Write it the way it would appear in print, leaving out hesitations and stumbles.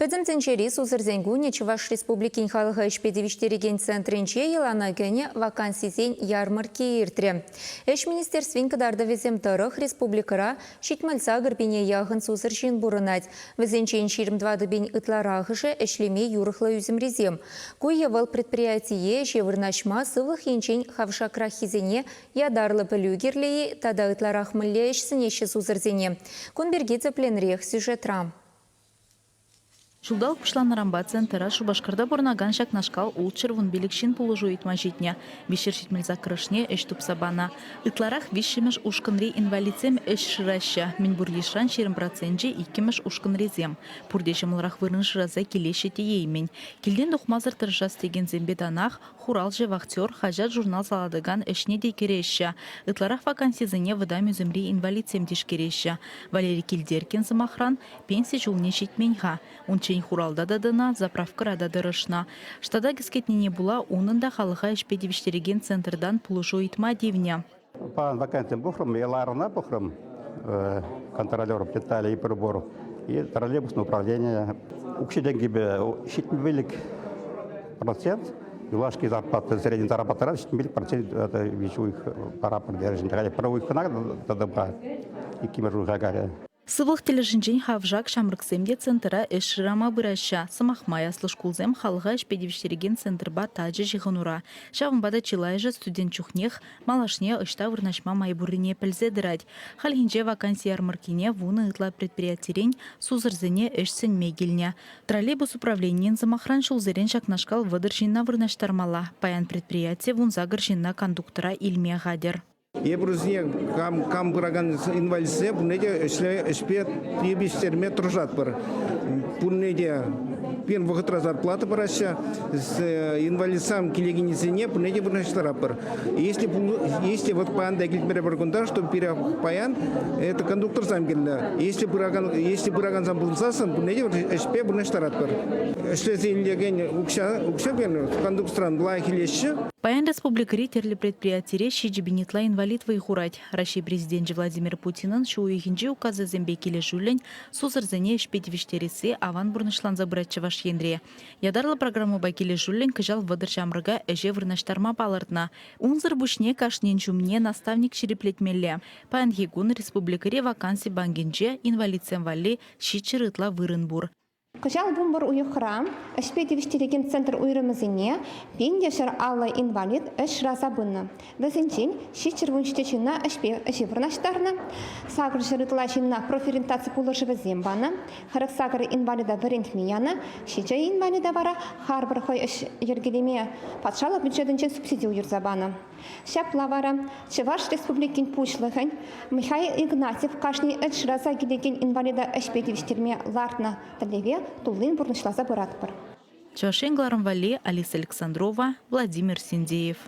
Пӗтӗм тӗнчери сусӑрсен кунӗ Чӑваш Республикин халӑха ӗҫпе тивӗҫтерекен центрӗнче йӑлана кӗнӗ вакансисен ярмӑркки иртрӗ. Ӗҫ министерствин кӑтартӑвӗсем тӑрӑх республикӑра 78 пине яхӑн сусӑр ҫын пурӑнать. Вӗсенчен 24 пин ытларахӑшӗ ӗҫлеме юрӑхлӑ ӳсӗмрисем. Ку е вӑл предприятие ӗҫе вырнаҫма сывлӑх енчен хавшакраххисене ятарлӑ пӗлӳ кирлӗ-и тата ытларах мӗнле ӗҫ сӗнеҫҫӗ сусӑрсене? Кун пирки тӗплӗнрех сюжетра. Ҫулталӑк пуҫланнӑранпа центра Шупашкарта пурӑнакан ҫакнашкал ултҫӗр вунпилӗк ҫын пулӑшу ыйтма ҫитнӗ. Виҫҫӗр ҫитмӗл саккӑрӑшне ӗҫ тупса панӑ. Ытларах виҫҫӗмӗш ушкӑнри инвалидсем ӗҫ шыраҫҫӗ. Мӗнпур йышран 20 проценчӗ иккӗмӗш ушкӑнрисем. Пурте ҫӑмӑлрах вырӑн шыраса килеҫҫӗ тееймӗн. Килтен тухмасӑр тӑрӑшас текенсемпе танах хуралҫӑ, вахтер, хаҫат-журнал салатакан ӗҫне те кӗреҫҫӗ. Ытларах вакансисене вӑтам ӳсӗмри инвалидсем тишкереҫҫӗ. Валерий Кильдеркин, сӑмахран, пенси ҫулне ҫитмен-ха. Унччен хуралта та тӑнӑ, заправкӑра та тӑрӑшнӑ. Штата кӗскетнине пула унӑн та халӑха ӗҫпе тивӗҫтерекен центртан пулӑшу ыйтма тивнӗ. Паян вакансем пӑхрӑм, Эларӑна пӑхрӑм, контролер деталей прибор и троллейбусное управление. Укҫи-тенкипе 75% юлашки зарплата, средний зарплатӑран 75% виҫ уйӑх параппӑр терӗҫ. Пӗр уйӑх кӑна тӑтӑм-ха, иккӗмӗш уйӑха карӗ. Сывлӑх тӗлӗшӗнчен хавшак ҫамрӑксем те центра ӗҫ шырама пыраҫҫӗ. Сӑмах май, аслӑ шкулсем халӑха ӗҫпе тивӗҫтерекен центрпа тачӑ ҫыхӑнура. Ҫавӑнпа та чылайӑшӗ студент чухнех малашне ӑҫта вырнаҫма май пуррине пӗлсе тӑрать. Хальхинче ваканси ярмӑрккине вунӑ ытла предприятирен сусӑрсене ӗҫ сӗнме килнӗ. Троллейбус управленийӗн, сӑмахран, ҫулсерен ҫакнашкал 30 ҫынна вырнаҫтармалла. Паян предприяти вунсакӑр ҫынна кондуктора илме хатӗр. Эпир кам, кам пыракан инвалидсене пурне те ӗҫле, ӗҫпе тивӗҫтерме тӑрӑшатпӑр. Пурне те пирӗн вӑхӑтра зарплата параҫҫӗ. Инвалидсам килекеннисене пурне те вырнаҫтаратпӑр. Если, если вот паян та килтмере пӗр кунта, что пире паян это кондукторсам кирлӗ. Если пыракан, если пыракансам пулсассӑн пурне те ӗҫпе вырнаҫтаратпӑр. Ӗҫлесе илекен укҫа, укҫа пирӗн кондукторан лайӑх илеҫҫӗ. Паян республикӑри тӗрлӗ предприятире 7 пин ытла инвалид вӑй хурать. Раҫҫей Президенчӗ Владимир Путинӑн ҫу уйӑхӗнчи указӗсемпе килӗшӳллӗн сусӑрсене ӗҫпе тивӗҫтересси аван пурнӑҫланса пырать Чӑваш Енре. Ятарлӑ программӑпа килӗшӳллӗн кӑҫал 30 ҫамрӑка ӗҫе вырнаҫтарма палӑртнӑ. Унсӑр пуҫне кашнин ҫумне наставник ҫирӗплетмелле. Паянхи кун республикӑри ваканси банкӗнче инвалидсем валли 700 ытла вырӑн пур. Кӑҫал вунпӗр уйӑхра ӗҫпе тивӗҫтерекен центр уйрӑмӗсене 1150 инвалид ӗҫ шыраса пынӑ. Вӗсенчен 717 ҫынна ӗҫпе ӗҫе вырнаҫтарнӑ, 800 ытла ҫынна профориентаци пулӑшӑвӗсем панӑ, 48 инвалида вӗрентме янӑ, ҫичӗ инвалида вара харпӑр хӑй ӗҫ йӗркелеме патшалӑх бюджетӗнчен субсиди уйӑрса панӑ. Ҫапла вара Чӑваш Республикин Пуҫлӑхӗн Михаил Игнатьев кашни ӗҫ шыраса килекен инвалида ӗҫпе тивӗҫтерме лартнӑ тӗллеве туллин пурнӑҫласа пыратпӑр. Чӑваш Ен кӑларӑм валли Алиса Александрова, Владимир Синдеев.